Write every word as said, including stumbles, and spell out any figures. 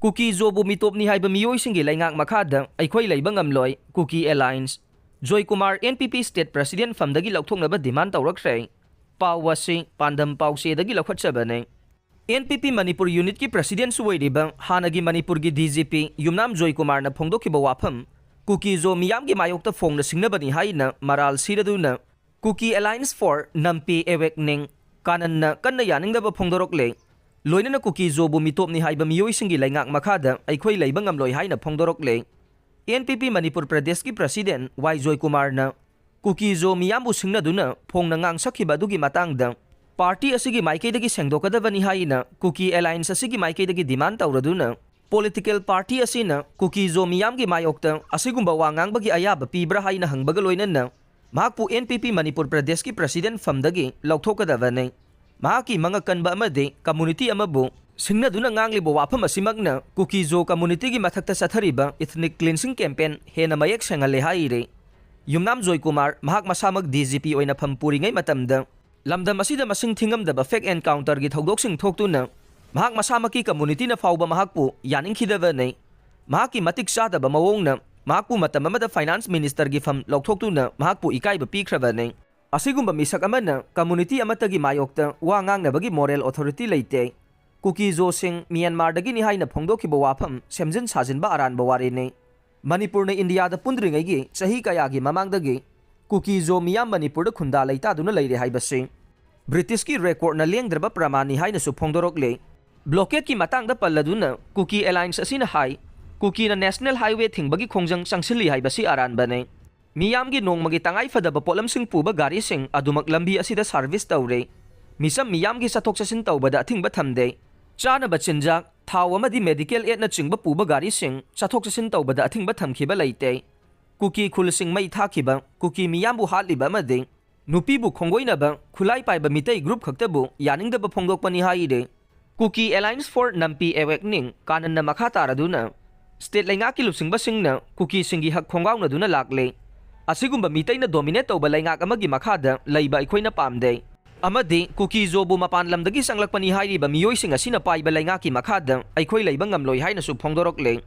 ꯀꯨꯀꯤ ꯖꯣꯕꯨ ꯃꯤꯇꯣꯞꯅꯤ ꯍꯥꯏꯕ ꯃꯤꯑꯣꯏꯁꯤꯡꯒꯤ ꯂꯩꯉꯥꯛ ꯃꯈꯥꯗ ꯑꯩꯈꯣꯏ ꯂꯩꯕ ꯉꯝꯂꯣꯏ, Kuki alliance. Joykumar N P P state president ꯐꯝꯗꯒꯤ ꯂꯧꯊꯣꯛꯅꯕ demand ꯇꯧꯔꯛꯈ꯭ꯔꯦ꯫ ꯄꯥꯎ ꯑꯁꯤ ꯄꯥꯟꯗꯝ ꯄꯥꯎꯆꯦꯗꯒꯤ ꯂꯧꯈꯠꯆꯕꯅꯤ꯫ N P P ꯃꯅꯤꯄꯨꯔ unitꯀꯤ presidentꯁꯨ ꯑꯣꯏꯔꯤꯕ ꯍꯥꯟꯅꯒꯤ ꯃꯅꯤꯄꯨꯔꯒꯤ D G P ꯌꯨꯝꯅꯥꯝ ꯖꯣꯏꯀꯨꯃꯥꯔꯅ ꯐꯣꯡꯗꯣꯛꯈꯤꯕ ꯋꯥꯐꯝ, ꯀꯨꯀꯤ ꯖꯣ ꯃꯤꯌꯥꯝꯒꯤ ꯃꯥꯌꯣꯛꯇ ꯐꯣꯡꯅ ꯁꯤꯡꯅꯕꯅꯤ ꯍꯥꯏꯅ ꯃꯔꯥꯜ ꯁꯤꯔꯗꯨꯅ Kuki Alliance for Nampi Awakening, ꯀꯥꯅꯟꯅ ꯀꯟꯅ ꯌꯥꯅꯤꯡꯗꯕ ꯐꯣꯡꯗꯣꯔꯛꯂꯦ꯫ ꯂꯣꯏꯅꯅ ꯀꯨꯀꯤ ꯖꯣꯕꯨ ꯃꯤꯇꯣꯞꯅꯤ ꯍꯥꯏꯕ ꯃꯤꯑꯣꯏꯁꯤꯡꯒꯤ ꯂꯩꯉꯥꯛ ꯃꯈꯥꯗ ꯑꯩꯈꯣꯏ ꯂꯩꯕ ꯉꯝꯂꯣꯏ ꯍꯥꯏꯅ ꯐꯣꯡꯗꯣꯔꯛꯂꯦ꯫ N P P ꯃꯅꯤꯄꯨꯔ ꯄ꯭ꯔꯗꯦꯁꯀꯤ president ꯋꯥꯏ ꯖꯣꯏꯀꯨꯃꯥꯔꯅ ꯀꯨꯀꯤ ꯖꯣ ꯃꯤꯌꯥꯝꯕꯨ ꯁꯤꯡꯅꯗꯨꯅ ꯐꯣꯡꯅ ꯉꯥꯡꯁꯛꯈꯤꯕ ꯑꯗꯨꯒꯤ ꯃꯇꯥꯡꯗ party ꯑꯁꯤꯒꯤ ꯃꯥꯏꯀꯩꯗꯒꯤ ꯁꯦꯡꯗꯣꯛꯀꯗꯕꯅꯤ ꯍꯥꯏꯅ ꯀꯨꯀꯤ alliance ꯑꯁꯤꯒꯤ ꯃꯥꯏꯀꯩꯗꯒꯤ demand ꯇꯧꯔꯗꯨꯅ, political party ꯑꯁꯤꯅ ꯀꯨꯀꯤ ꯖꯣ ꯃꯤꯌꯥꯝꯒꯤ ꯃꯥꯌꯣꯛꯇ ꯑꯁꯤꯒꯨꯝꯕ ꯋꯥ ꯉꯥꯡꯕꯒꯤ ꯑꯌꯥꯕ ꯄꯤꯕ꯭ꯔꯥ ꯍꯥꯏꯅ ꯍꯪꯕꯒ ꯂꯣꯏꯅꯅ ꯃꯍꯥꯛꯄꯨ N P P ꯃꯅꯤꯄꯨꯔ ꯄ꯭ꯔꯗꯦꯁꯀꯤ president ꯐꯝꯗꯒꯤ ꯂꯧꯊꯣꯛꯀꯗꯕꯅꯤ꯫ ꯃꯍꯥꯛꯀꯤ ꯃꯉꯛ ꯀꯟꯕ ꯑꯃꯗꯤ community ꯑꯃꯕꯨ ꯁꯤꯡꯅꯗꯨꯅ ꯉꯥꯡꯂꯤꯕ ꯋꯥꯐꯝ ꯑꯁꯤꯃꯛꯅ ꯀꯨꯀꯤ ꯖꯣ communityꯒꯤ ꯃꯊꯛꯇ ꯆꯠꯊꯔꯤꯕ ethnic cleansing campaign ꯍꯦꯟꯅ ꯃꯌꯦꯛ ꯁꯦꯡꯍꯜꯂꯦ ꯍꯥꯏꯔꯤ꯫ ꯌꯨꯝꯅꯥꯝ ꯖꯣꯏꯀꯨꯃꯥꯔ ꯃꯍꯥꯛ ꯃꯁꯥꯃꯛ D G P ꯑꯣꯏꯅ ꯐꯝ ꯄꯨꯔꯤꯉꯩ ꯃꯇꯝꯗ ꯂꯝꯗꯝ ꯑꯁꯤꯗ ꯃꯁꯤꯡ ꯊꯤꯉꯝꯗꯕ fake encounterꯒꯤ ꯊꯧꯗꯣꯛꯁꯤꯡ ꯊꯣꯛꯇꯨꯅ ꯃꯍꯥꯛ ꯃꯁꯥꯃꯛꯀꯤ communityꯅ ꯐꯥꯎꯕ ꯃꯍꯥꯛꯄꯨ ꯌꯥꯅꯤꯡꯈꯤꯗꯕꯅꯤ꯫ ꯃꯍꯥꯛꯀꯤ ꯃꯇꯤꯛ ꯆꯥꯗꯕ ꯃꯑꯣꯡꯅ ꯃꯍꯥꯛꯄꯨ ꯃꯇꯝ ꯑꯃꯗ finance ministerꯒꯤ ꯐꯝ ꯂꯧꯊꯣꯛꯇꯨꯅ ꯃꯍꯥꯛꯄꯨ ꯏꯀꯥꯏꯕ ꯄꯤꯈ꯭ꯔꯕꯅꯤ꯫ ꯑꯁꯤꯒꯨꯝꯕ ꯃꯤꯁꯛ ꯑꯃꯅ community ꯑꯃꯠꯇꯒꯤ ꯃꯥꯌꯣꯛꯇ ꯋꯥ ꯉꯥꯡꯅꯕꯒꯤ moral authority ꯂꯩꯇꯦ꯫ ꯀꯨꯀꯤ ꯖꯣꯁꯤꯡ ꯃ꯭ꯌꯥꯟꯃꯥꯔꯗꯒꯤꯅꯤ ꯍꯥꯏꯅ ꯐꯣꯡꯗꯣꯛꯈꯤꯕ ꯋꯥꯐꯝ ꯁꯦꯝꯖꯤꯟ ꯁꯥꯖꯤꯟꯕ ꯑꯔꯥꯟꯕ ꯋꯥꯔꯤꯅꯤ꯫ ꯃꯅꯤꯄꯨꯔꯅ ꯏꯟꯗꯤꯌꯥꯗ ꯄꯨꯟꯗ꯭ꯔꯤꯉꯩꯒꯤ ꯆꯍꯤ ꯀꯌꯥꯒꯤ ꯃꯃꯥꯡꯗꯒꯤ ꯀꯨꯀꯤ ꯖꯣ ꯃꯤꯌꯥꯝ ꯃꯅꯤꯄꯨꯔꯗ ꯈꯨꯟꯗꯥ ꯂꯩꯇꯥꯗꯨꯅ ꯂꯩꯔꯦ ꯍꯥꯏꯕꯁꯤ Britishꯀꯤ recordꯅ ꯂꯦꯡꯗ꯭ꯔꯕ ꯄ꯭ꯔꯃꯥꯟꯅꯤ ꯍꯥꯏꯅꯁꯨ ꯐꯣꯡꯗꯣꯔꯛꯂꯦ꯫ Blockadeꯀꯤ ꯃꯇꯥꯡꯗ ꯄꯜꯂꯗꯨꯅ Kuki Alliance ꯑꯁꯤꯅ ꯍꯥꯏ, ꯀꯨꯀꯤꯅ National Highway ꯊꯤꯡꯕꯒꯤ ꯈꯣꯡꯖꯪ ꯆꯪꯁꯤꯜꯂꯤ ꯍꯥꯏꯕꯁꯤ ꯑꯔꯥꯟꯕꯅꯤ꯫ ꯃꯤꯌꯥꯝꯒꯤ ꯅꯣꯡꯃꯒꯤ ꯇꯉꯥꯏ ꯐꯗꯕ ꯄꯣꯠꯂꯝꯁꯤꯡ ꯄꯨꯕ ꯒꯥꯔꯤꯁꯤꯡ ꯑꯗꯨꯃꯛ ꯂꯝꯕꯤ ꯑꯁꯤꯗ service ꯇꯧꯔꯦ꯫ ꯃꯤꯆꯝ ꯃꯤꯌꯥꯝꯒꯤ ꯆꯠꯊꯣꯛ ꯆꯠꯁꯤꯟ ꯇꯧꯕꯗ ꯑꯊꯤꯡꯕ ꯊꯝꯗꯦ꯫ ꯆꯥꯅꯕ ꯆꯤꯟꯖꯥꯛ, ꯊꯥꯎ ꯑꯃꯗꯤ medical aidꯅꯆꯤꯡꯕ ꯄꯨꯕ ꯒꯥꯔꯤꯁꯤꯡ ꯆꯠꯊꯣꯛ ꯆꯠꯁꯤꯟ ꯇꯧꯕꯗ ꯑꯊꯤꯡꯕ ꯊꯝꯈꯤꯕ ꯂꯩꯇꯦ꯫ ꯀꯨꯀꯤ ꯈꯨꯜꯁꯤꯡ ꯃꯩ ꯊꯥꯈꯤꯕ, ꯀꯨꯀꯤ ꯃꯤꯌꯥꯝꯕꯨ ꯍꯥꯠꯂꯤꯕ ꯑꯃꯗꯤ ꯅꯨꯄꯤꯕꯨ ꯈꯣꯡꯒꯣꯏꯅꯕ, ꯈꯨꯠꯂꯥꯏ ꯄꯥꯏꯕ ꯃꯤꯇꯩ group ꯈꯛꯇꯕꯨ ꯌꯥꯅꯤꯡꯗꯕ ꯐꯣꯡꯗꯣꯛꯄꯅꯤ ꯍꯥꯏꯔꯤ꯫ Kuki Alliance for Nampi Awakening ꯀꯥꯅꯟꯅ ꯃꯈꯥ ꯇꯥꯔꯗꯨꯅ, state ꯂꯩꯉꯥꯛꯀꯤ ꯂꯨꯆꯤꯡꯕꯁꯤꯡꯅ ꯀꯨꯀꯤꯁꯤꯡꯒꯤ ꯍꯛ ꯈꯣꯡꯒꯥꯎꯅꯗꯨꯅ ꯂꯥꯛꯂꯦ꯫ ꯑꯁꯤꯒꯨꯝꯕ ꯃꯤꯇꯩꯅ dominate ꯇꯧꯕ ꯂꯩꯉꯥꯛ ꯑꯃꯒꯤ ꯃꯈꯥꯗ ꯂꯩꯕ ꯑꯩꯈꯣꯏꯅ ꯄꯥꯝꯗꯦ꯫ ꯑꯃꯗꯤ ꯀꯨꯀꯤ-ꯖꯣꯕꯨ ꯃꯄꯥꯟ ꯂꯝꯗꯒꯤ ꯆꯪꯂꯛꯄꯅꯤ ꯍꯥꯏꯔꯤꯕ ꯃꯤꯑꯣꯏꯁꯤꯡ ꯑꯁꯤꯅ ꯄꯥꯏꯕ ꯂꯩꯉꯥꯛꯀꯤ ꯃꯈꯥꯗ ꯑꯩꯈꯣꯏ ꯂꯩꯕ ꯉꯝꯂꯣꯏ ꯍꯥꯏꯅꯁꯨ ꯐꯣꯡꯗꯣꯔꯛꯂꯦ꯫